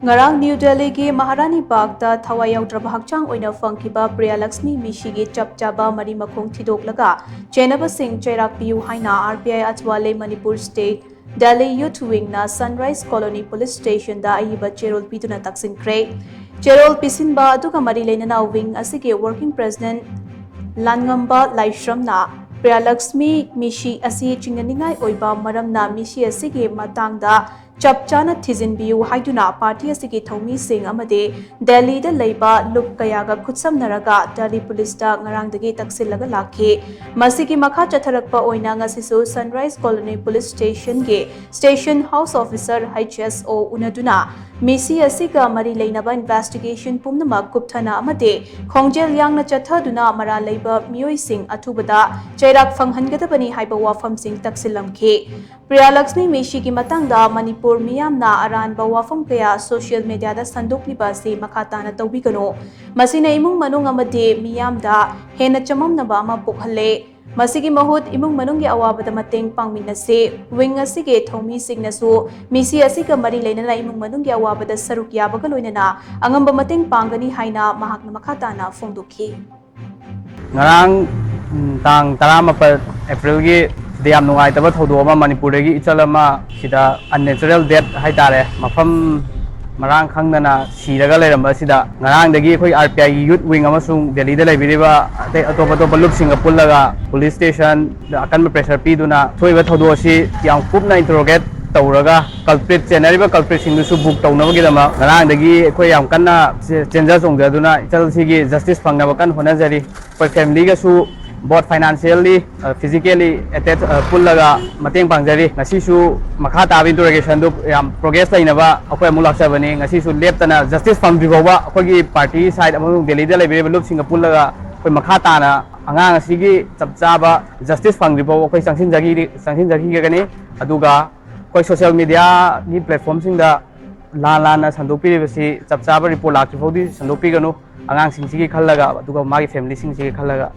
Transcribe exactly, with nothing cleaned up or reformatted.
ꯉꯔꯥꯡ ꯅ꯭ꯌꯨ ꯗꯦꯜꯂꯤꯒꯤ ꯃꯍꯥꯔꯥꯅꯤ ꯄꯥꯔꯛꯇ ꯊꯋꯥꯏ ꯌꯥꯎꯗ꯭ꯔꯕ ꯍꯛꯆꯥꯡ ꯑꯣꯏꯅ ꯐꯪꯈꯤꯕ ꯄ꯭ꯔꯤꯌꯥꯂꯛꯁꯃꯤ ꯃꯤꯁꯤꯒꯤ ꯆꯞ ꯆꯥꯕ ꯃꯔꯤ ꯃꯈꯣꯡ ꯊꯤꯗꯣꯛꯂꯒ ꯆꯦꯟꯅꯕꯁꯤꯡ ꯆꯩꯔꯥꯛ ꯄꯤꯌꯨ ꯍꯥꯏꯅ R P I Achwale Manipur State Delhi Youth Wingꯅ Sunrise Colony Police Stationꯗ ꯑꯏꯕ ꯆꯦꯔꯣꯜ ꯄꯤꯗꯨꯅ ꯇꯛꯁꯤꯟꯈ꯭ꯔꯦ꯫ ꯆꯦꯔꯣꯜ ꯄꯤꯁꯤꯟꯕ ꯑꯗꯨꯒ ꯃꯔꯤ ꯂꯩꯅꯅ wing ꯑꯁꯤꯒꯤ working president ꯂꯥꯟꯉꯝꯕ ꯂꯥꯏꯁ꯭ꯔꯝꯅ ꯄ꯭ꯔꯤꯌꯥꯂꯛꯁꯃꯤ ꯃꯤꯁꯤ ꯑꯁꯤ ꯆꯤꯡꯅꯅꯤꯡꯉꯥꯏ ꯑꯣꯏꯕ ꯃꯔꯝꯅ ꯃꯤꯁꯤ ꯑꯁꯤꯒꯤ ꯃꯇꯥꯡꯗ ꯆꯞ ꯆꯥꯅ ꯊꯤꯖꯤꯟꯕꯤꯌꯨ ꯍꯥꯏꯗꯨꯅ party ꯑꯁꯤꯒꯤ ꯊꯧꯃꯤꯁꯤꯡ ꯑꯃꯗꯤ ꯗꯦꯜꯂꯤꯗ ꯂꯩꯕ ꯂꯨꯞ ꯀꯌꯥꯒ ꯈꯨꯠꯁꯝꯅꯔꯒ ꯗꯦꯜꯂꯤ ꯄꯨꯂꯤꯁꯇ ꯉꯔꯥꯡꯗꯒꯤ ꯇꯛꯁꯤꯜꯂꯒ ꯂꯥꯛꯈꯤ꯫ ꯃꯁꯤꯒꯤ ꯃꯈꯥ ꯆꯠꯊꯔꯛꯄ ꯑꯣꯏꯅ ꯉꯁꯤꯁꯨ Sunrise Colony Police Stationꯒꯤ Station House Officer, H S O, ꯎꯅꯗꯨꯅ ꯃꯤꯁꯤ ꯑꯁꯤꯒ ꯃꯔꯤ ꯂꯩꯅꯕ investigation ꯄꯨꯝꯅꯃꯛ ꯀꯨꯞꯊꯅ ꯑꯃꯗꯤ ꯈꯣꯡꯖꯦꯜ ꯌꯥꯡꯅ ꯆꯠꯊꯗꯨꯅ ꯃꯔꯥꯜ ꯂꯩꯕ ꯃꯤꯑꯣꯏꯁꯤꯡ ꯑꯊꯨꯕꯗ ꯆꯩꯔꯥꯛ ꯐꯪꯍꯟꯒꯗꯕꯅꯤ ꯍꯥꯏꯕ ꯋꯥꯐꯝꯁꯤꯡ ꯇꯛꯁꯤꯜꯂꯝꯈꯤ꯫ ꯄ꯭ꯔꯤꯌꯥꯂꯛꯁꯃꯤ ꯃꯤꯁꯤꯒꯤ ꯃꯇꯥꯡꯗ ꯃꯅꯤꯄꯨꯔ ꯃꯤꯌꯥꯝꯅ ꯑꯔꯥꯟꯕ ꯋꯥꯐꯝ ꯀꯌꯥ social mediaꯗ ꯁꯟꯗꯣꯛꯂꯤꯕ ꯑꯁꯤ ꯃꯈꯥ ꯇꯥꯅ ꯇꯧꯕꯤꯒꯅꯨ꯫ ꯃꯁꯤꯅ ꯏꯃꯨꯡ ꯃꯅꯨꯡ ꯑꯃꯗꯤ ꯃꯤꯌꯥꯝꯗ ꯍꯦꯟꯅ ꯆꯃꯝꯅꯕ ꯑꯃ ꯄꯣꯛꯍꯜꯂꯦ꯫ ꯃꯁꯤꯒꯤ ꯃꯍꯨꯠ ꯏꯃꯨꯡ ꯃꯅꯨꯡꯒꯤ ꯑꯋꯥꯕꯗ ꯃꯇꯦꯡ ꯄꯥꯡꯃꯤꯟꯅꯁꯤ꯫ Wing ꯑꯁꯤꯒꯤ ꯊꯧꯃꯤꯁꯤꯡꯅꯁꯨ ꯃꯤꯁꯤ ꯑꯁꯤꯒ ꯃꯔꯤ ꯂꯩꯅꯅ ꯏꯃꯨꯡ ꯃꯅꯨꯡꯒꯤ ꯑꯋꯥꯕꯗ ꯁꯔꯨꯛ ꯌꯥꯕꯒ ꯂꯣꯏꯅꯅ ꯑꯉꯝꯕ ꯃꯇꯦꯡ ꯄꯥꯡꯒꯅꯤ ꯍꯥꯏꯅ ꯃꯍꯥꯛꯅ ꯃꯈꯥ ꯇꯥꯅ ꯐꯣꯡꯗꯣꯛꯈꯤ꯫ ꯉꯔꯥꯡ ꯎꯝ, ꯇꯥꯡ ꯇꯔꯥꯃꯥꯄꯜ ꯑꯦꯄ꯭ꯔꯤꯜꯒꯤ ꯁꯤꯗ ꯌꯥꯝ ꯅꯨꯡꯉꯥꯏꯇꯕ ꯊꯧꯗꯣꯛ ꯑꯃ, ꯃꯅꯤꯄꯨꯔꯗꯒꯤ ꯏꯆꯜ ꯑꯃ ꯁꯤꯗ unnatural death ꯍꯥꯏꯇꯥꯔꯦ, ꯃꯐꯝ ꯃꯔꯥꯡ ꯈꯪꯗꯅ ꯁꯤꯔꯒ ꯂꯩꯔꯝꯕ ꯑꯁꯤꯗ ꯉꯔꯥꯡꯗꯒꯤ ꯑꯩꯈꯣꯏ R P Iꯒꯤ youth wing ꯑꯃꯁꯨꯡ ꯗꯦꯜꯂꯤꯗ ꯂꯩꯕꯤꯔꯤꯕ ꯑꯇꯩ ꯑꯇꯣꯞ ꯑꯇꯣꯞꯄ ꯂꯨꯞꯁꯤꯡꯒ ꯄꯨꯜꯂꯒ police stationꯗ ꯑꯀꯟꯕ pressure ꯄꯤꯗꯨꯅ ꯊꯣꯛꯏꯕ ꯊꯧꯗꯣꯛ ꯑꯁꯤ ꯌꯥꯝ ꯀꯨꯞꯅ interrogate ꯇꯧꯔꯒ culprit, ꯆꯦꯟꯅꯔꯤꯕ culpritꯁꯤꯡꯗꯨꯁꯨ book ꯇꯧꯅꯕꯒꯤꯗꯃꯛ ꯉꯔꯥꯡꯗꯒꯤ ꯑꯩꯈꯣꯏ ꯌꯥꯝ ꯀꯟꯅ ꯆꯦꯟꯖ ꯆꯣꯡꯖꯗꯨꯅ ꯏꯆꯜꯁꯤꯒꯤ justice ꯐꯪꯅꯕ ꯀꯟꯅ ꯍꯣꯠꯅꯖꯔꯤ꯫ ꯑꯩꯈꯣꯏ familyꯒꯁꯨ both financially, physically attach ꯄꯨꯜꯂꯒ ꯃꯇꯦꯡ ꯄꯥꯡꯖꯔꯤ꯫ ꯉꯁꯤꯁꯨ ꯃꯈꯥ ꯇꯥꯕ interrogationꯗꯨ ꯌꯥꯝ progress ꯂꯩꯅꯕ ꯑꯩꯈꯣꯏ ꯑꯃꯨꯛ ꯂꯥꯛꯆꯕꯅꯤ꯫ ꯉꯁꯤꯁꯨ ꯂꯦꯞꯇꯅ justice ꯐꯪꯗ꯭ꯔꯤ ꯐꯥꯎꯕ ꯑꯩꯈꯣꯏꯒꯤ party side ꯑꯃꯁꯨꯡ ꯗꯦꯜꯂꯤꯗ ꯂꯩꯕꯤꯔꯤꯕ ꯂꯨꯞꯁꯤꯡꯒ ꯄꯨꯜꯂꯒ ꯑꯩꯈꯣꯏ ꯃꯈꯥ ꯇꯥꯅ ꯑꯉꯥꯡ ꯑꯁꯤꯒꯤ ꯆꯞ ꯆꯥꯕ justice ꯐꯪꯗ꯭ꯔꯤ ꯐꯥꯎꯕ ꯑꯩꯈꯣꯏ ꯆꯪꯁꯤꯟꯖꯈꯤ-, ꯆꯪꯁꯤꯟꯖꯈꯤꯒꯅꯤ꯫ ꯑꯗꯨꯒ ꯑꯩꯈꯣꯏ social mediaꯒꯤ platformꯁꯤꯡꯗ ꯂꯥꯟ ꯂꯥꯟꯅ ꯁꯟꯗꯣꯛꯄꯤꯔꯤꯕꯁꯤ ꯆꯞ ꯆꯥꯕ report ꯂꯥꯛꯇ꯭ꯔꯤ ꯐꯥꯎꯗꯤ ꯁꯟꯗꯣꯛꯄꯤꯒꯅꯨ꯫ ꯑꯉꯥꯡꯁꯤꯡꯁꯤꯒꯤ ꯈꯜꯂꯒ ꯑꯗꯨꯒ ꯃꯥꯒꯤ familyꯁꯤꯡꯁꯤꯒꯤ ꯈꯜꯂꯒ꯫